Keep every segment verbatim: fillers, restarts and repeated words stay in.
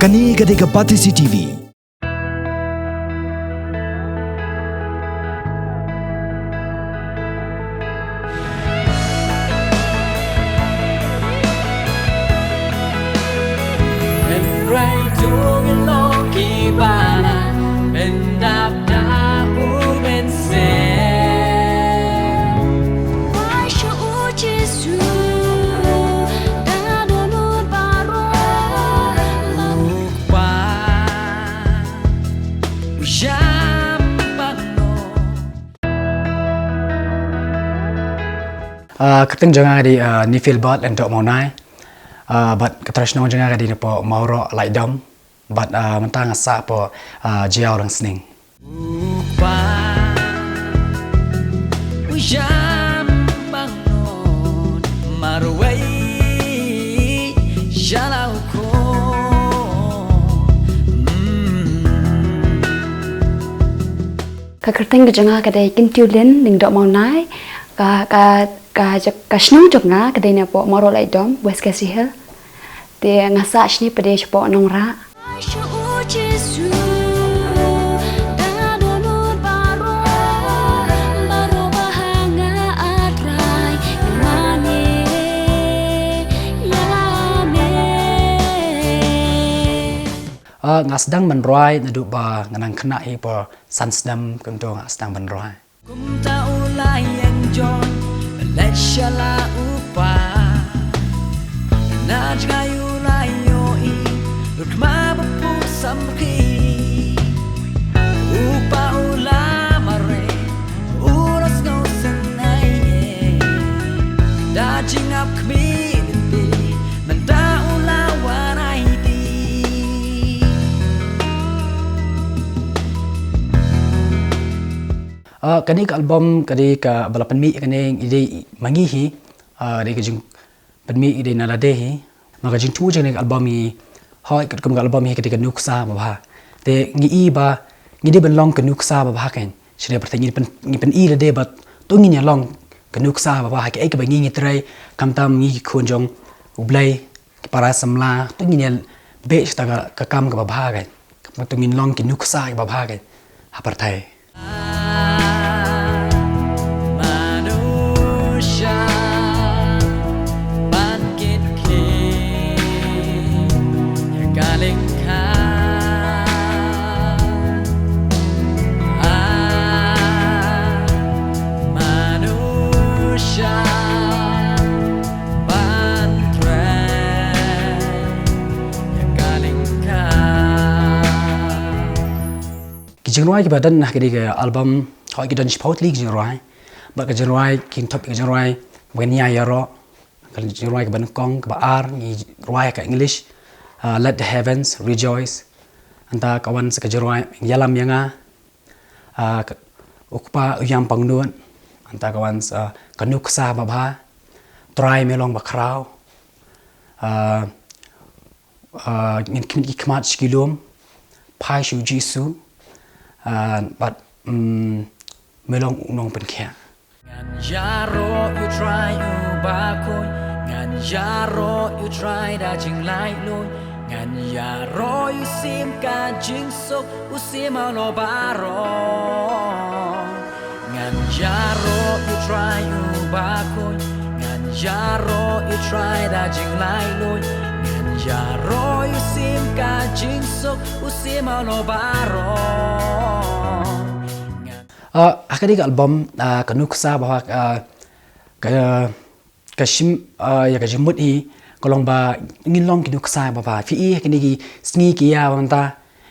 Kane ka dei ka Batesi T V. Ah, kyrteng jong nga ka dei, ah, Nifil Bat Lyngdoh Mawnai. Ah, bad ka trai shnong jong nga ka dei napoh Mawroh Laitdom. Bad, ah, mynta nga sah hapoh, ah, Jaïaw Rangsning. Ka kyrteng ka jong nga ka dei Kyntiewlin Lyngdoh Mawnai. Ka, ka, ka, ka shnong jong nga ka dei napoh Mawroh Laitdom, West Khasi Hills. Te nga sah shane pat shapoh Nongrah. Ah, nga sdang ban rwai naduh ba nga nang khynnah hi, por san snem kumto nga sdang ban rwai. Kumta u la ïeng jong, leit sha la u pa. Na jngai u la ïohi, rkhma ba pur samrkhie. U pa u la mareh, u la sngew synei. Da jingap khmih lynti, mynta u la wan aiti. Ah, kane ka album ka dei kaba la pynmih kane, i dei ma ngi hi, ah, dei ka jingpynmih i dei na lade hi. Ma ka jingthmu jong kane ka album hi, hooid katkum ka album hi ka dei ka nuksa babha. Te ngi i ba ngi dei ban long ka nuksa babha kan. Shane pyrthei ngi pyn, ngi pyni lade ba to ngin ïa long ka nuksa babha ha kiei kiba ngi ngi trei, khamtam ngi ki khun jong U Blei, ki para samla, to ngin ïa beh shata ka, ka kam kaba bha kan. Khamtam to ngin long ki nuksa kiba bha kan ha pyrthei. Ki jingrwai kiba don ha kane ka album, hooid ki don shiphew tylli ki jingrwai. Bad ka jingrwai, ki kynthup ka jingrwai Ba ngin ïa ïaroh, ka jingrwai kaba nyngkong, kaba ar, ngi rwai ka English, ah, Let the Heavens Rejoice. Hangta ka wan sa ka jingrwai Ïalam ïa nga, ah, ka, U Kpa u ïam pangnud. Hangta ka wan sa ka nuksa babha, Trai me long bakhraw. Ah, ah, ngin khmih ki khmat sha ki lum, phai sha u Jisu, ah, bad, mm, me long u nongpynkhiah. Ngan ïaroh ïa u Trai u bakhuid, ngan ïaroh ïa u Trai da jinglaitluid, ngan ïaroh ïa u Syiem ka jingsuk, u Syiem halor baroh. Ngan ïaroh ïa u Trai u bakhuid, ngan ïaroh ïa u Trai da jinglaitluid, ngan ïaroh ïa u Syiem ka jingsuk, u Syiem halor baroh. Ngan Ah, ha kane ka album, ah, ka nuksa babha, ah, ka, ka shim, ah, ïa ka jingmut hi, ka long ba ngin long ki nuksa babha. Phi i ha kine ki sngi ki ïa ba mynta,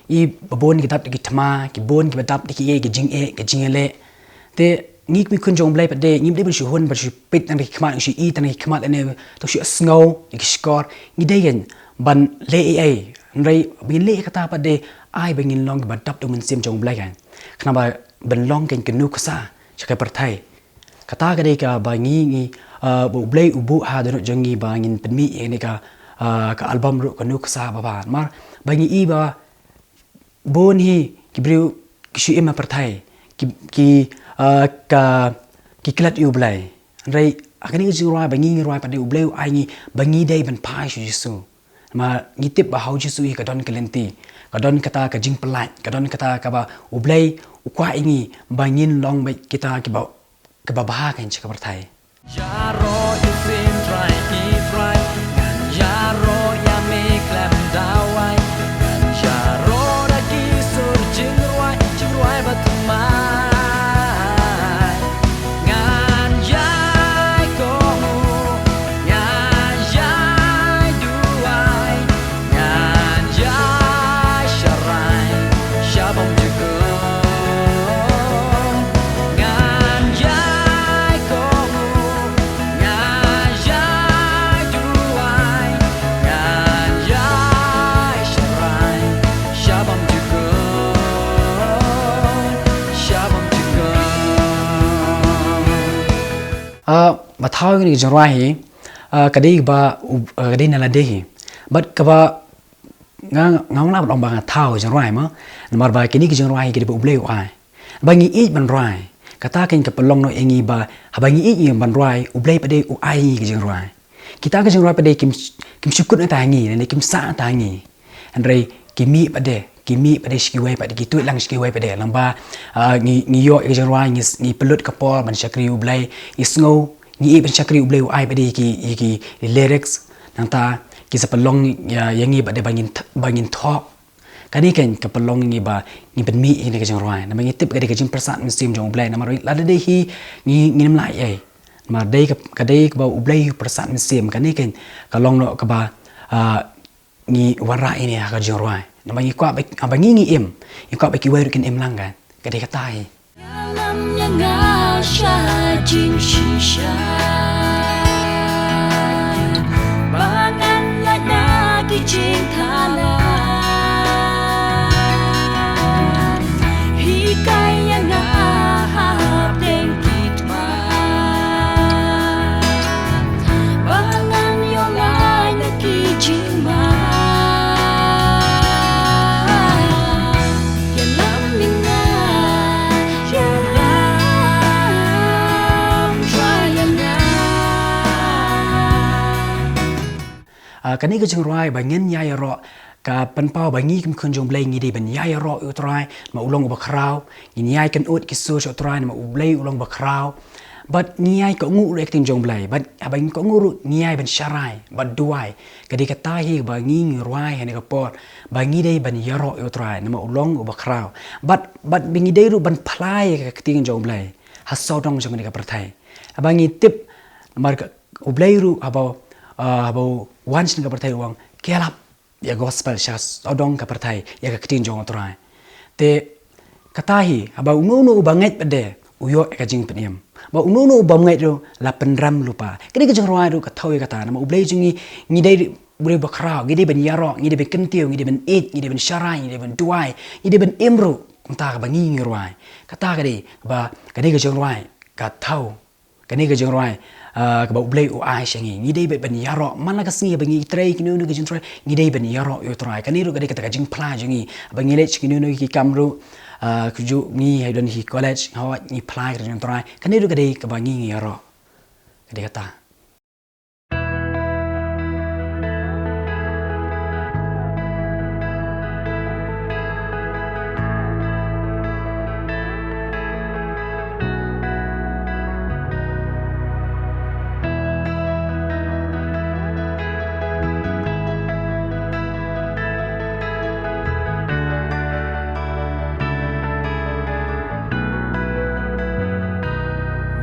i ba bun ki dap da ki thma, ki bun kiba dap da ki, eh, ki jingeh, ki jingïaleh. Te ngi kum ki khun jong U Blei pat de, ngim dei ban shu hun, ban shu peit tang da ki khmat, shu i tang da ki khmat lane, to shu sngew ïa ki shkor. Ngi dei kein ban leh ei ei. Hynrei ba ngin leh kata pat de, ai ba ngin long kiba dap da U Mynsiem jong U Blei kein. Khnang ba ban long kein ka nuksa sha ka pyrthei. Kata ka dei kaba ngi, ngi, ah, ba U Blei u buh ha dohnud jong ngi ba ngin pynmih ïa kane ka, ah, ka album ruh ka nuksa babha. Namar ba ngi i ba bun hi ki briew ki shu im ha pyrthei, ki, ki, ah, ka, ki klet ïa U Blei. Hynrei ha kane ka jingrwai ba ngi ngi rwai pat de, U Blei u ai ngi ba ngi dei ban phai sha U Jisu. Namar ngi tip ba ha u Jisu hi ka don ka lynti, ka don kata ka jingpyllait, ka don kata kaba U Blei u kwah ïa ngi ba ngin long beit kita kiba, kiba bha kein sha ka pyrthei. Ïaroh ïa u syiem Trai, i Trai, ngan ïaroh ïa me khlem dawai, ngan ïaroh da ki sur jingrwai, jingrwai ba thymmai. Ngan ïai kohnguh, ngan ïai duwai, ngan ïai sharai sha bymjukut. Ngan ïai kohnguh, ngan ïai duwai, ngan ïai sharai sha bymjukut, sha bymjukut. Ah, ba thaw ïa kane ka jingrwai hi, ah, ka dei ba, u-, ah, ka dei na lade hi. Bad kaba nga, nga ong lah ban ong ba nga thaw jingrwai mo. Namar ba kine ki jingrwai hi ki dei ba U Blei u ai. Ba ngi ïeit ban rwai, kata kein ka pynlong noh ïa ngi ba haba ngi ïeit ngi ban rwai, U Blei pat de u ai ïa ngi ki jingrwai. Kita ki jingrwai pat de kim, kim shu kut na ta ngi, ne kim sah na ta ngi. Hynrei ki mih pat de, ki mih pat de sha kiwei pat de, ki tuid lang sha kiwei pat de. Lyngba, ah, ngi, ngi ïoh ïa ki jingrwai, ngi, ngi pynlut ka por ban shakri U Blei, ngi sngew ngi ïeit ban shakri U Blei u ai pat de ki, ki, ki lyrics. Nangta ki sa pynlong ïa, ïa ngi pat de ba ngin th-, ba ngin thok. Kane kein ka pynlong ïa ngi ba ngi pynmih ïa kane ka jingrwai. Namar ngi tip ka dei ka jingpyrsad mynsiem jong U Blei. Namar lada dei hi ngi, ngim lah ei. Namar dei ka, ka dei kaba U Blei u pyrsad mynsiem. Kane kein ka long noh kaba, ah, ngi wanrah ïa kane ha ka jingrwai. Namar ngi kwah ba, haba ngi ngi im, ngi kwah ba kiwei ruh kin im lang kein. Ka dei kata hi. Ïalam ïa nga sha jingshisha ba ngan lait na ki jingthala. Hikai ïa nga hapdeng ki tymmen ba ngan ïoh lait na ki jingman. Ïalam ïa nga, ïalam, Trai ïa nga. Ah, kane ka jingrwai ba ngin ïai ïaroh ka pynpaw ba ngi kum khun jong U Blei ngi dei ban ïai ïaroh ïa U Trai namar u long uba khraw. Ngin ïai kynud ki sur sha U Trai namar U Blei u long uba khraw. Bad ngi ïai kohnguh ruh ïa ka ktien jong U Blei. Bad haba ngi kohnguh ruh ngi ïai ban sharai bad duwai. Ka dei kata hi ba ngi ngi rwai ha kane ka por ba ngi dei ban ïaroh ïa U Trai namar u long uba khraw. Bad, bad ba ngi dei ruh ban phla ïa ka ktien jong U Blei ha sawdong jong kane ka pyrthei. Haba ngi tip namar ka, U Blei ruh haba, ah, haba u wan sha kane ka pyrthei u ong, ki ïalap ïa ka gospel sha sawdong ka pyrthei, ïa ka ktien jong U Trai. Te kata hi, haba uno uno uba ngeit pat de u ïoh ïa ka jingpynim. Ba uno uno uba ngeit ruh la pynrem lypa. Kane ka jingrwai ruh ka thaw ïa kata, namar U Blei jong ngi, ngi dei U Blei ba khraw, ngi dei ban ïaroh, ngi dei ban kyntiew, ngi dei ban ïeit, ngi dei ban sharai, ngi dei ban duwai, ngi dei ban im ruh kumta kaba ngi ngi rwai. Kata ka dei ba kane ka jingrwai ka thaw. Kane ka jingrwai, ah, kaba U Blei u ai sha ngi. Ngi dei ban ïaroh man la ka sngi ba ngi trei kino kino ka jingtrei, ngi dei ban ïaroh ïa U Trai. Kane ruh ka dei kata ka jingphla jong ngi ba ngi leit sha kino kino ki kam ruh, ah, kumjuh ngi ha don ki college, hooid ngi phla ïa ka ktien jong U Trai. Kane ruh ka dei kaba ngi ngi ïaroh. Ka dei kata.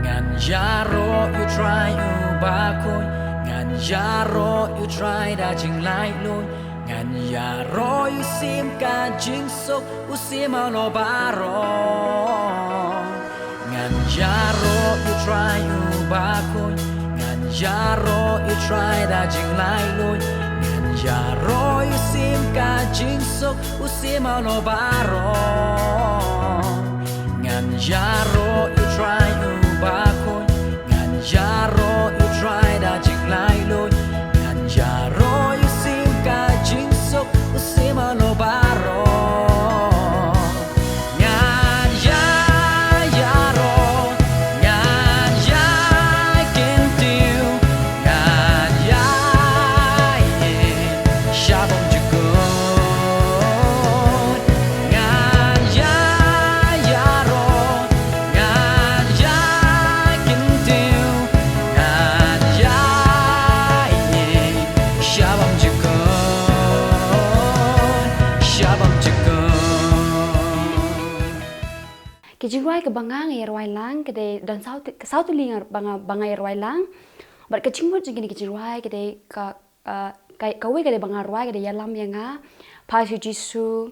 Ngan ïaroh ïa U Trai uba khuid, ngan ïaroh ïa U Trai da jinglaitluid, ngan ïaroh ïa u Syiem ka jingsuk, u Syiem halor baroh. Ngan ïaroh ïa U Trai uba khuid, ngan ïaroh ïa U Trai da jinglaitluid, ngan ïaroh ïa u Syiem ka jingsuk, u Syiem halor baroh. Ngan ïaroh ïa U Trai uba khuid, ngan ïaroh ïa U Trai da jinglaitluid, ngan ïaroh ïa u Syiem ka jingsuk, u Syiem halor baroh. Ngan ïai ïaroh, ngan ïai kyntiew, ngan ïai ïeit, Ka jingrwai kaba nga nga ïa rwai lang ka dei don saw tylli, saw tylli nga ba nga, ba nga ïa rwai lang. Bad ka jingmut jong kane ka jingrwai ka dei ka, ah, ka, kawei ka dei ba nga rwai ka dei Ïalam ïa nga, Phai sha u Jisu,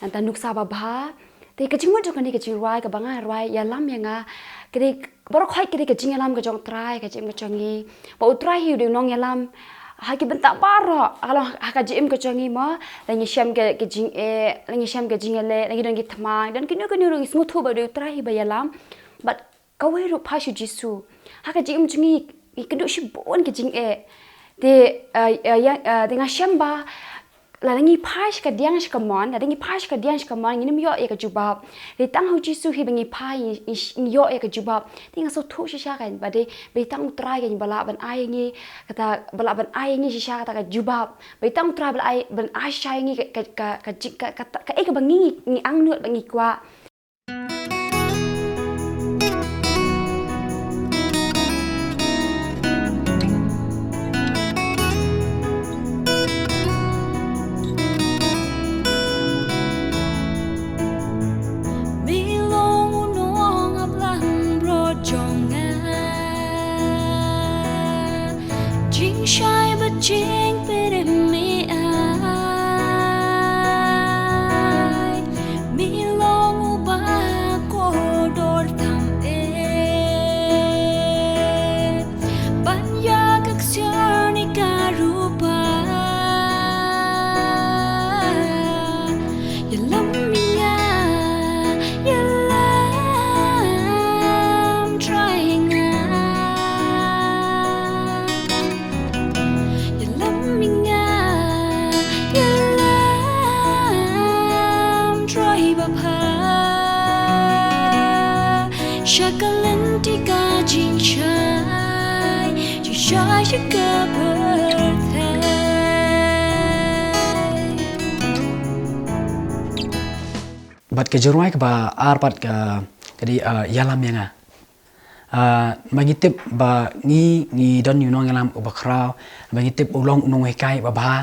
nangta Nuksa babha. Te ka jingmut jong kane ka jingrwai kaba nga rwai Ïalam ïa nga ka dei baroh khoit ka dei ka jingïalam ka jong U Trai ha ka jingim ka jong ngi. Ba U Trai hi u dei u nongïalam ha ki bynta baroh, ha ka long ha ka jingim ka jong ngi mo, la ngi shem ka, ka jingeh, la ngi shem ka jingeh, la ngi don ki thma, don kino kino ruh ngi sngewthuh ba u dei U Trai hi ba ïalam. Bad kawei ruh Phai sha u Jisu. Ha ka jingim jong ngi ngi kynduh shibun ka jingeh. Te, ah, ah, ïa, ah, te nga shem ba lada ngi phai sha ka diang sha ka mon, lada ngi phai sha ka diang sha ka mon, ngin ym ïoh ïa ka jubab. Dei tang ha u Jisu hi ba ngi phai, ngi, ngi, ngi ïoh ïa ka jubab. Te nga sngewthuh shisha kan ba dei, ba dei tang U Trai kan ba lah ban ai ïa ngi kata, ba lah ban ai ïa ngi shisha kata ka jubab. Ba dei tang U Trai ba lah ai, ban ai shisha ïa ngi ka, ka, ka, ka, ka, ka, ka, kaei kaba ngi, ngi angnud ba ngi kwah. Me long u nongap lang bro jong nga. Jingshai bad jingpyrem me ai. Me long uba kordor tam eh. Ban ïa ka ksiar ne ka rupa. Ïalam ïa nga, ïalam Trai ïa nga. Ïalam ïa nga, ïalam Trai babha. Sha ka lynti ka jingshai, jingshai sha ka pyrthei. Bad ka jingrwai kaba ar pat ka, ka dei, ah, Ïalam ïa nga. Ah, ba ngi tip ba ngi, ngi don ïa u nongïalam uba khraw, ba ngi tip u long u nonghikai babha,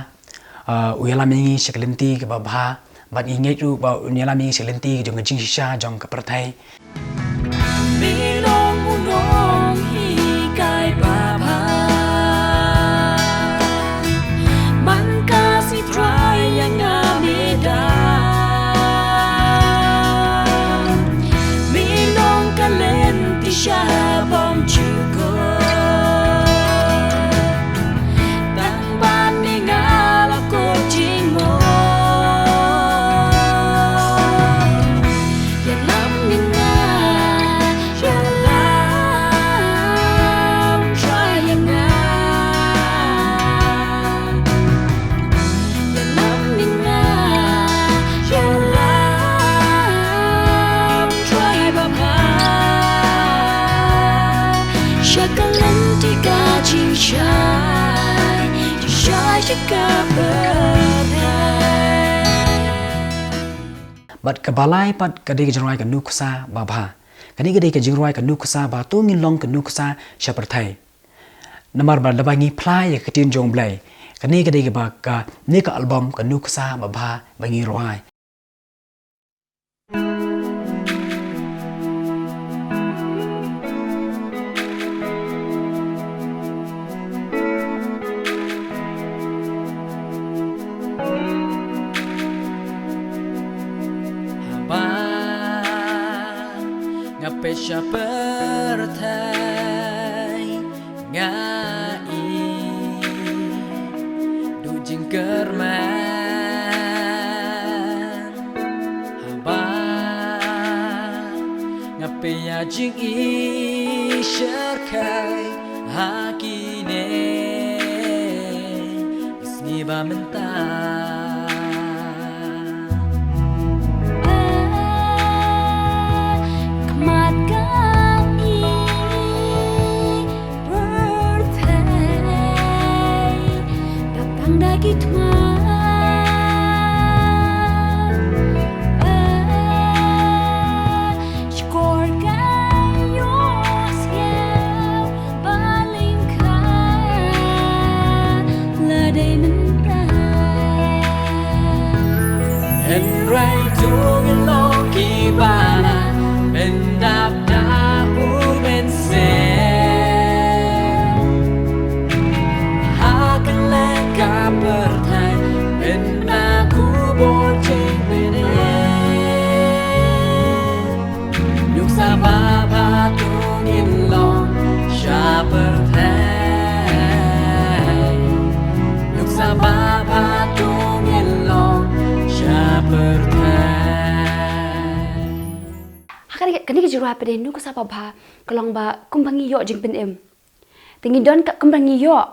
ah, u ïalam ïa ngi sha ka lynti kaba bha, bad ngi ngeit ruh ba un ïalam ïa ngi sha ka lynti jong ka jingshisha jong ka pyrthei. Me long u nonghikai babha. Man ka sngi Trai ïa nga me da. Me long ka lynti sha bymjukut. Tang ban me nga la kut jingmut. Ïalam ïa nga, ïalam Trai ïa nga. Ïalam ïa nga, ïalam Trai babha. Sha ka lynti ka jingshai, jingshai sha ka pyrthei. Bad kaba lai pat ka dei ka jingrwai ka Nuksa babha. Kane ka dei ka jingrwai ka Nuksa ba to ngin long ka nuksa sha pyrthei. Namar ba lada ba ngi phla ïa ka ktien jong U Blei, kane ka dei kaba ka, ne ka album ka Nuksa babha ba ngi rwai. Haba nga peit sha pyrthei, nga i duh jingkyrmen. Haba nga peit ïa jingïasyrkhei ha kine ki sngi ba mynta. Khmat ka i pyrthei, tang da ki thma. Shkor ka ïohsngew ba lyngkha la dei mynta. Hynrei to ngin long kiba lah ban Kane ka jingrwai pat de nuksa ba bha ka long ba kumba ngi ïoh jingpynim. Te ngi don ka kumba ngi ïoh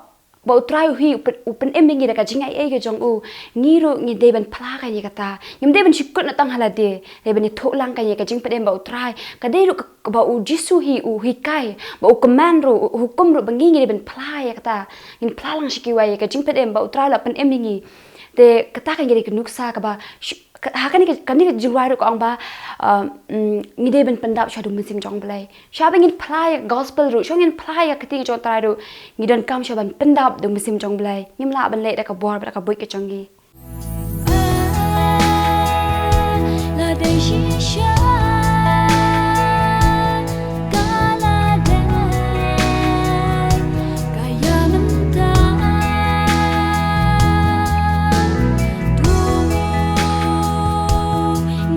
ba U Trai u hi u pyn-, u pynim ïa ngi da ka jingai ei ka jong u. Ngi ruh ngi dei ban phla ka ïa kata. Ngim dei ban shu kut na tang ha lade, dei ban ïathuh lang ka ïa ka jingpynim ba U Trai. Ka dei ruh ka, ba U Jisu hi u hikai, ba u command ruh, u hukum ruh ba ngi ngi dei ban phla ïa kata. Ngin phla lang sha kiwei ïa ka jingpynim ba U Trai u la pynim ïa ngi. Te kata ka ngi dei ka nuksa kaba shu-, ka, ha kane ka, kane ka jingrwai ruh ka ong ba, ah, mm, ngi dei ban pyndap sha u mynsiem jong U Blei. Sha ba ngin phla ïa ka gospel ruh, sha ngin phla ïa ka ktien jong U Trai ruh, ngi donkam sha ban pyndap da u mynsiem jong U Blei. Ngim lah ban leh da ka bor bad da ka buit ka jong ngi. La dei shisha ka la dei ka ïa mynta.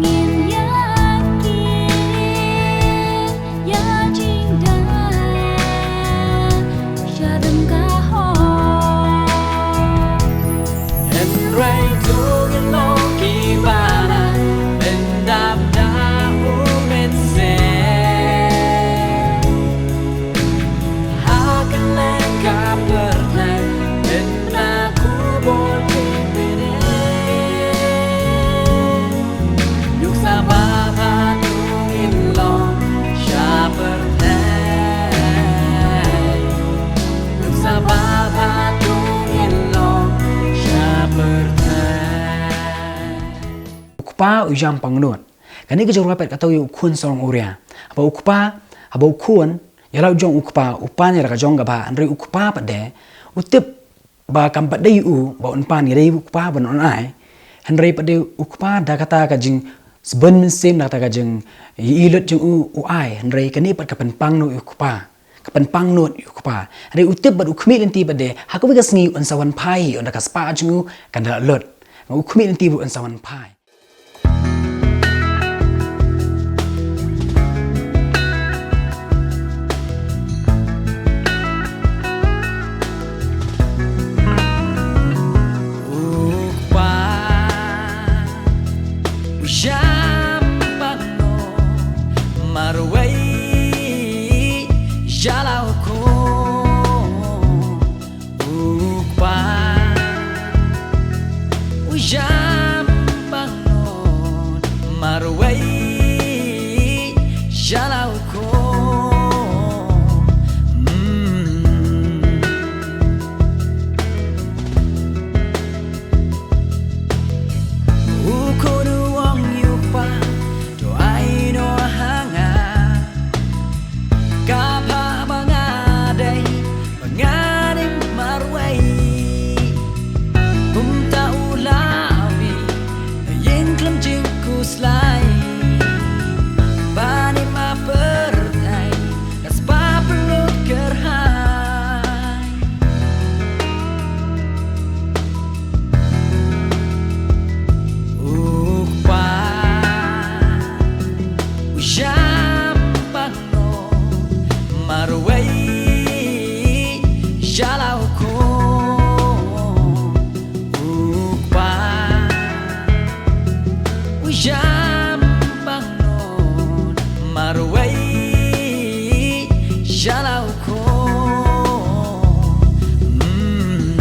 Ngin ïa ki ïa jingdang sha dang ka hok. Hynrei to ngin long kiba la pyndap da u mynsiem. Ha kane ka pyrthei mynta khubor ki pyrthei. Nuksa ba bha to ngin long sha pyrthei. Nuksa ba bha to ngin long sha pyrthei. U kpa u ïam pangnud. Kane ka jingrwai pat kata ïa u khun sarong u ria. Haba u kpa, haba u khun ïa la u jong u kpa, u pan ïa la ka jong ka bha, hynrei u kpa pat de u tip ba kam pat dei u ba un pan, ïa dei u kpa ban un ai. Hynrei pat de u kpa da kata ka jingsbun mynsiem, da kata ka jingïohi lut jong u, u ai. Hynrei kane pat ka pynpang noh ïa u kpa. Ka pynpang noh ïa u kpa. Hynrei u tip bad u khmih lynti pat de ha kawei ka sngi un sa wan phai, ynda ka spah jong u kan da lut. U khmih lynti bad un sa wan phai. U kpa u ïam pangnud marwei ïa la u khun. U kpa u ïam pangnud marwei ïa la u khun. Mm. U khun u ong ïa u kpa, to ai noh ha nga. Ka bha ba nga dei ba nga dei marwei. Kumta u la mih na ïing khlem jingkhuslai. Ba nim ha pyrthei ka spah pynlut kyrhai. U kpa u ïam pangnud marwei ïa la u khun. U kpa u ïam pangnud marwei ïa la u khun. Mm.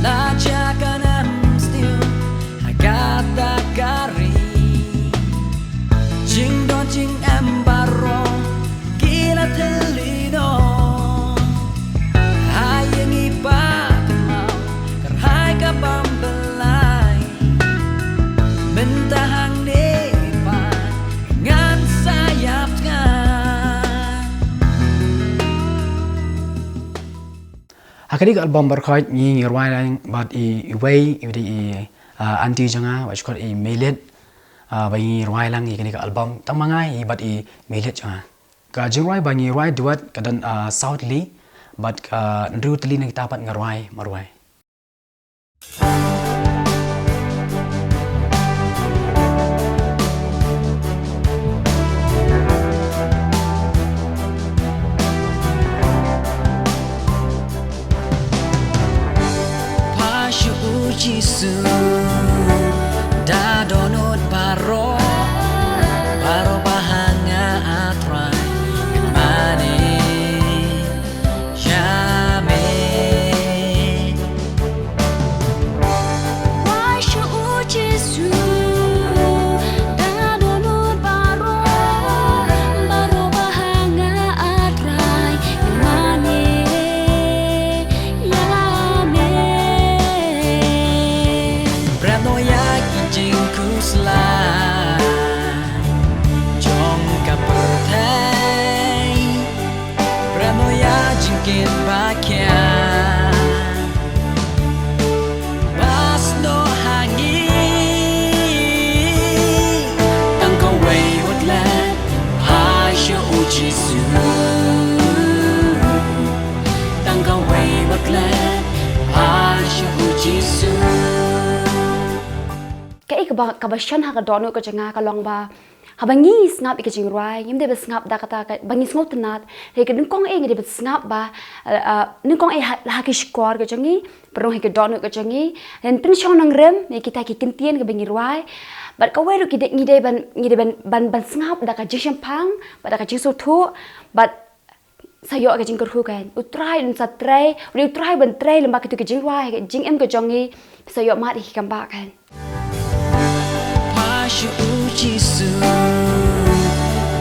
La jia ka nam sniew ha kata ka ri. Jingdon jingem baroh ki la thylli noh. Ha ïing i pa kynmaw kyrhai ka bam bylai. Mynta hangne pat ngan sa ïap thngan. Ha kane ka album Barkhot ngi, ngi rwai lang bad i, iwei, i dei i, ah, aunty jong nga, bad shuh i Melit, ah, ba ngi rwai lang ïa kane ka album, tang ma nga hi bad i Melit jong nga. Ka jingrwai ba ngi rwai duet ka don, ah, saw tylli, bad ka hynriew tylli na kita pat nga rwai marwei. Phai sha u Jisu, Ba khia ba snoh ha ngi. Tang kawei wat klet, phai sha u Jisu. Tang kawei wat klet, phai sha u Jisu. Kaei kaba, kaba shon ha ka dohnud ka jong nga ka long ba haba ngi sngap ïa ka jingrwai, ngim dei ban sngap da kata ka, ba ngi sngewtynnat. Hynrei ka nyngkong eh ngi dei ban sngap ba, eh, eh, nyngkong eh ha, ha ki shkor ka jong ngi, pynrung ha ka dohnud ka jong ngi. Hynrei pynshong nongrim ïa kita ki kyntien kaba ngi rwai. Bad kawei ruh ki dei, ngi dei ban, ngi dei ban, ban, ban sngap da ka jingshemphang bad da ka jingsngewthuh. Bad sa ïoh ka jingkyrkhu kan. U Trai un sa trei, u dei u Trai ban trei lyngba kito ki jingrwai, ka jingim ka jong ngi, sa ïoh mad ïa ki kam ba kan. Phai sha u Jisu,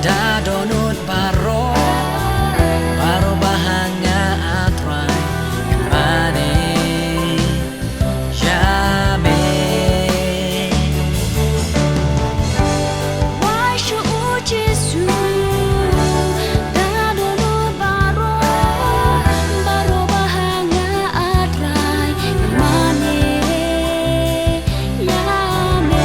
da dohnud baroh, baroh ba ha nga, ah Trai, mane ïa me. Phai sha u Jisu, da dohnud baroh, baroh ba ha nga, ah Trai, mane ïa me.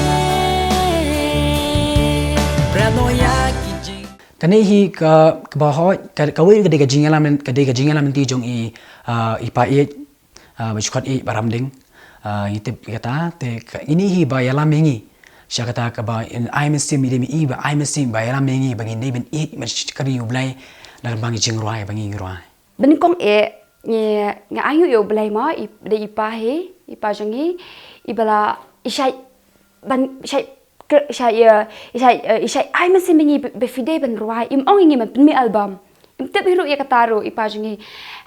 Pret noh ïa ki jing. Kane hi ka, kaba hoi, ka, kawei ka dei ka jingïalam, ka dei ka jingïalam lynti jong i, ah, i Pa ïeit, ah, ba shu khot i Bah Ramding. Ah, ngi tip kata, te ka, ine hi ba ïalam ïa ngi sha kata kaba in ai mynsiem, i dei i ba ai mynsiem, ba ïalam ïa ngi ba ngin dei ban ïeit, ban shakri ïa u Blei na ka bynta ki jingrwai ba ngi rwai. Ba nyngkong eh ngi, ngi ainguh ïa u Blei mo, i, dei i Pa hi, i Pa jong ngi, i ba la, i shait ban, shait, shait, eh, i shait, eh, i shait ai mynsiem ïa ngi ba, ba phi dei ban rwai, im ong ïa ngi ban pynmih album. Im tip hi ruh ïa kata ruh i Pa jong ngi.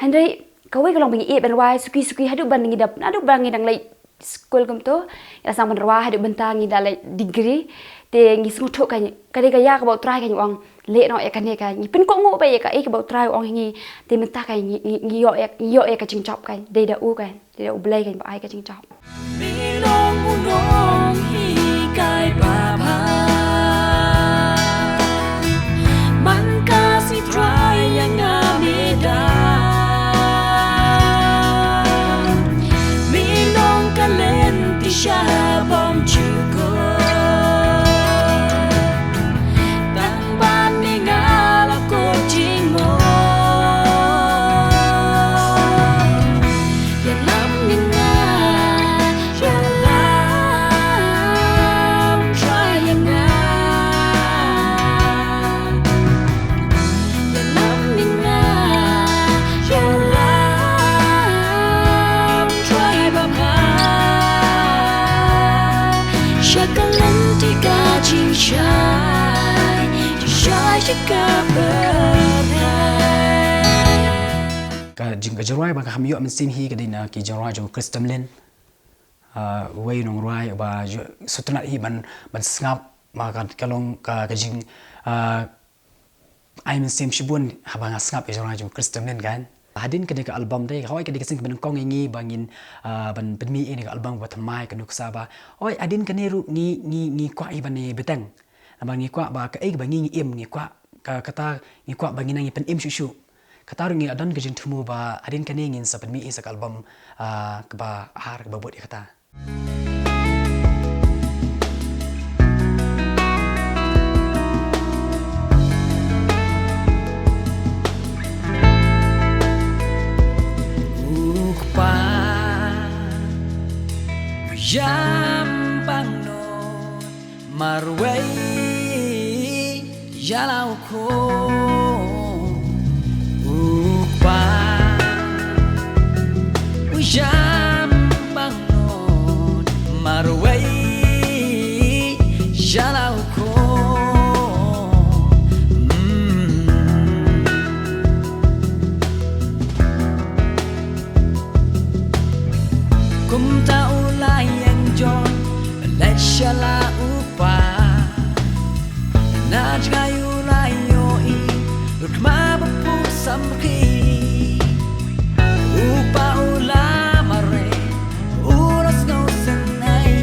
Hynrei kawei ka long ba ngi ïeit ban rwai suki suki haduh ban ngi da, haduh ban ngi dang leit skul kumto, ïa la sdang ban rwai haduh ban ta ngi da leit degree. Te ngi sngewthuh ka, ka dei ka ïa kaba u Trai kan ong leh noh ïa kane kan. Ngi pynkohnguh ba ïa kaei kaba u Trai u ong ïa ngi. Te mynta kan ngi, ngi, ngi ïoh ïa, ngi ïoh ïa ka jingjop kan. Dei da u kan. Dei da u Blei kan ba ai ka jingjop. Mi long u nonghikai babha. Man ka sngi Trai ïa nga me da. Mi long ka lynti sha bymjukut. Tang ban ïa nga la kut jingmut. Ïalam ïa nga, ïalam, Trai ïa nga. Ïalam ïa nga, ïalam, Trai babha. Sha ka lynti ka jingshai, jingshai sha ka pyrthei. Ka jing, ka jingrwai ba nga kham ïoh mynsiem hi ka dei na ki jingrwai jong u Chris Tomlin. Ah, uwei u nongrwai uba ju, sngewtynnat hi ban, ban sngap, ma ka, ka long ka, ka jing, ah, ai mynsiem shibun haba nga sngap ïa ka jingrwai jong u Chris Tomlin kan. Hadien kane ka album te, hoi ka dei ka sien kaba nyngkong ïa ngi ba ngin, ah, ban pynmih ïa kane ka album ba thymmai ka nuksa ba. Hoi hadien kane ruh ngi, ngi, ngi kwah hi ban ïa bteng. Namar ngi kwah ba kaei kaba ngi, ngi im, ngi kwah ka, kata ngi kwah ba ngin nang ïa pynim shuh shuh. Kata ruh ngi la don ka jingthmu ba hadien kane ngin sa pynmih ïa sa ka album, ah, kaba ar kaba bud ïa kata. U Kpa, ïam pang noh marwei ïa la u khun. U Kpa, u ïam pang noh marwei ïa la u khun. Mm. Kumta u la ïeng jong, leit sha la u Kpa. Na jngai u la ïohi, rkhma ba pur samrkhie. U Kpa u la mareh, u la sngewsynei.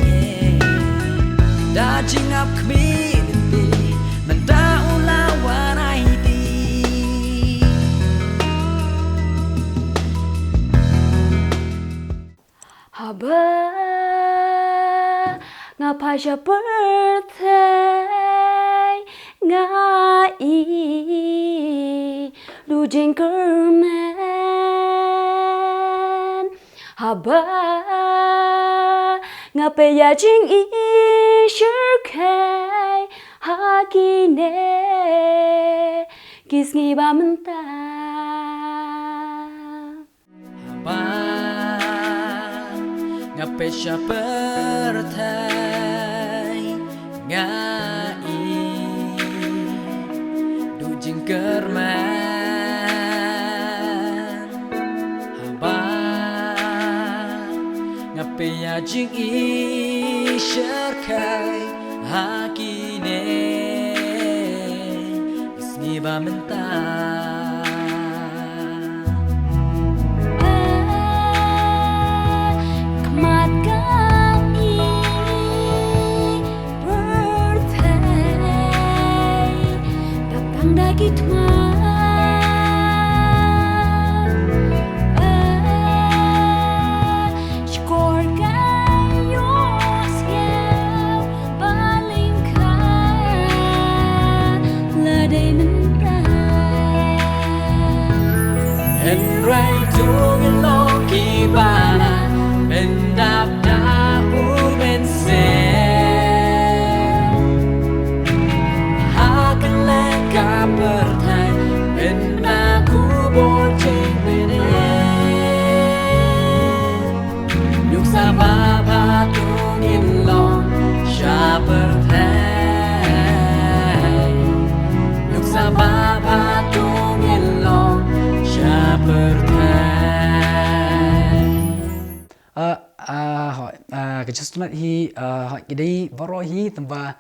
Da jingap khmih lynti, mynta u la wan aiti. Haba nga phai sha pyrthei nga ïohi jingkyrmen. Haba nga peit ïa jingïashyrkhei ha kine ki sngi ba mynta. Haba nga peit sha pyrthei nga ïohi jingkyrmen. Haba nga peit ïa jingïashyrkhei ha kine ki sngi ba mynta. Khmat ka i pyrthei ka tang da ki thma. Shkor ka ïohsngew ba lyngkha la dei mynta. Hynrei to ngin long kiba la pyndap da u Mynsiem. Ha ka leh ka pyrthei pynbna khubor jingpynim. Nuksa ba bha to ngin long sha pyrthei. Nuksa ba bha to ngin long sha pyrthei. Ah, ah, hooid, ah, ka jingstad hi, ah, hooid, ki dei baroh hi, tangba,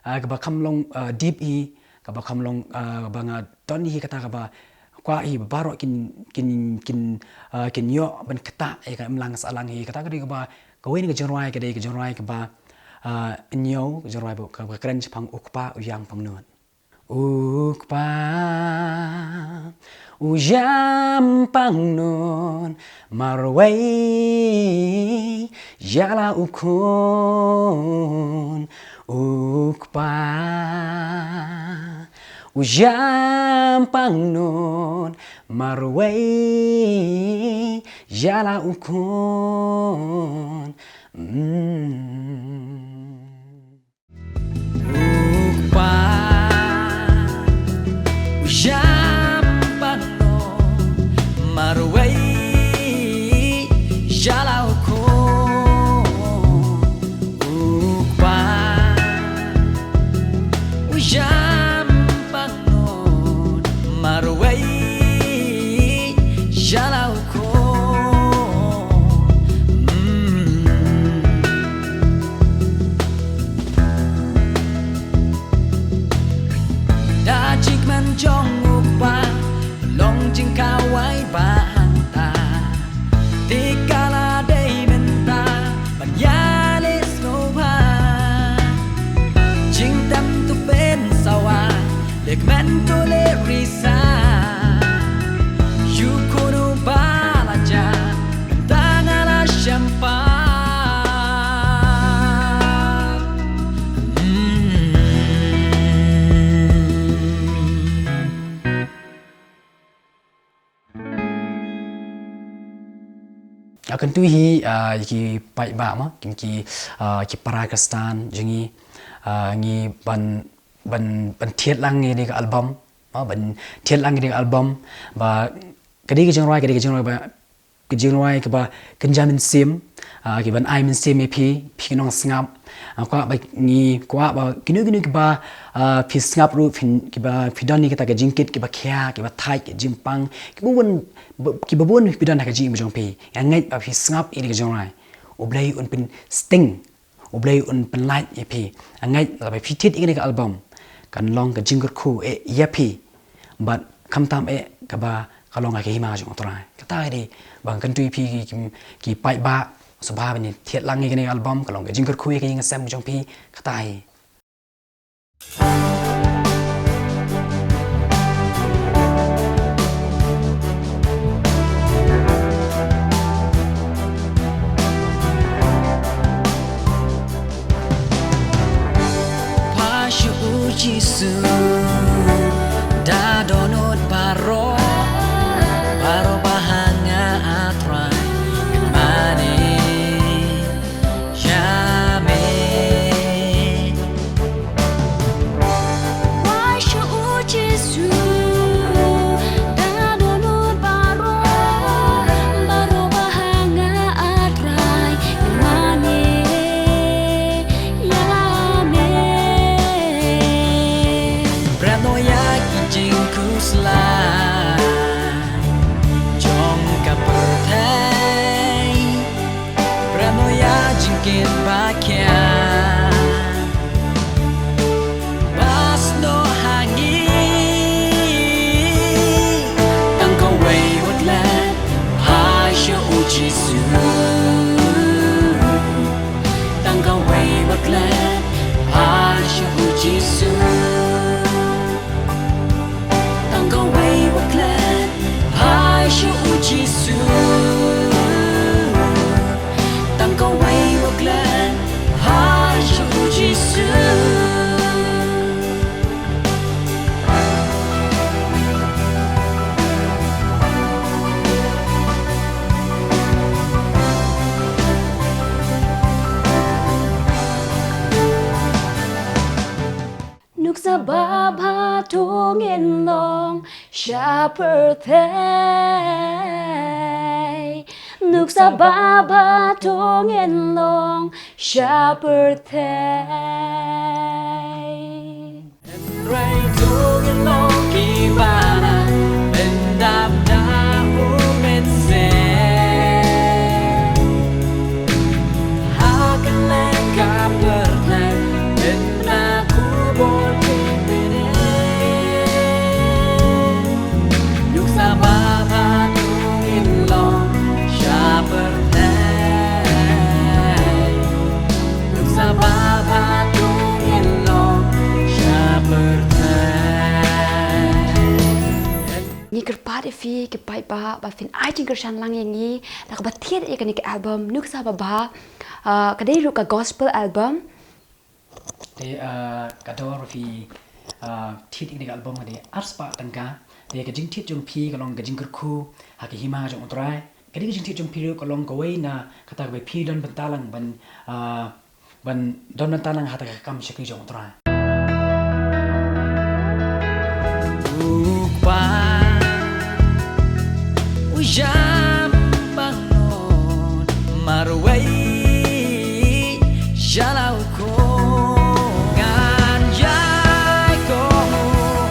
ah, kaba kham long, ah, deep hi, kaba kham long, ah, ba nga don hi kata kaba kwah hi baroh kin, kin, kin, ah, kin ïoh ban ktah ïa ka imlang sahlang hi, kata ka dei kaba, kawei na ka jingrwai, ka dei ka jingrwai kaba, ah, hynñiew, ka jingrwai ba, kaba kren shaphang u kpa u ïam pangnud. U kpa u ïam pangnud marwei ïa la u khun. U kpa u ïam pangnud marwei ïa la u khun. Mm. U kpa u ïam pangnud marwei ïa la u khun. U kpa u ïam pangnud marwei ïa la u khun. Mm. Da jingkmen jong u kpa long jingkhawai ba hangta. Te ka la dei mynta ban ïaleh sngewbha. Jingtem to pynsawa, leh kmen to leh risa. Ïa u khun uba la jah, mynta nga la shem pat. Nga kyntu hi, ah, ïa ki paidbah mo, ki, ki, ah, ki para Khristan jong ngi, ah, ngi ban, ban, ban thied lang ïa kane ka album, mo, ban thied lang ïa kane ka album, ba ka dei ka jingrwai, ka dei ka jingrwai ba ka jingrwai kaba kynja mynsiem, ah, kiban ai mynsiem ïa phi, phi ki nongsngap. Ah, kwah ba ngi, kwah ba kino kino kiba, ah, phi sngap ruh, phi, kiba phi don ïa kita ki jingkit kiba khia, kiba thait, ki jingpang, kiba bun, ba, kiba bun phi don ha ka jingim jong phi. Nga ngeit ba phi sngap ïa kane ka jingrwai. U Blei un pynsting. U Blei un pynlait ïa phi. Nga ngeit lada phi thied ïa kane ka album, kan long ka jingkyrkhu eh ïa phi. Bad khamtam eh kaba ka long ha ka hima jong U Trai. Kata hi dei ba nga kyntu ïa phi ki, ki, ki paidbah, sngewbha ban thied lang ïa kane ka album, ka long ka jingkyrkhu ïa ka ïing ka sem jong phi. Kata hi. Kin ba khia ba snoh ha ngi. Tang kawei wat klet, phai sha u Jisu. Tang kawei wat klet, phai sha u Jisu. Tang kawei wat klet, phai sha u Jisu. Tang kawei wat klet, phai sha u Jisu. Nuksa babha to ngin long sha pyrthei. Nuksa babha to ngin long sha pyrthei. Hynrei to ngin long kiba na pyndap da u Mynsiem. Ha kane ka pyrthei, mynta khubor ki pynïaid. Nuksa babha to ngin long sha pyrthei. Nuksa babha to ngin long sha pyrthei. Ngi kyrpad ïa phi ki paidbah ba phin ai jingkyrshan lang ïa ngi da kaba thied ïa kane ka album Nuksa Babha. Ah, ka dei ruh ka gospel album. Te, ah, ka dor ba phi, ah, thied ïa kane ka album ka dei arspah tyngka. Te ka jingthied jong phi ka long ka jingkyrkhu ha ka hima jong U Trai. Ka dei ka jingthied jong phi ruh ka long kawei na kata kaba phi don bynta lang ban, ah, ban don bynta lang ha kata ka kam shakri jong U Trai. U Kpa u ïam bang noh marwei sha la u khun. Ngan ïai kohnguh,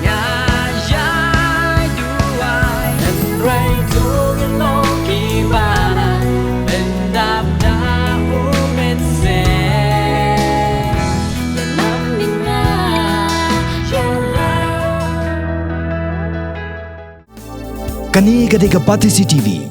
ngan ïai duwai. Hynrei to ngin long kiba na pyndap da u Mynsiem. Ïalam ïa nga, ïalam. Kane ka dei ka Batesi T V.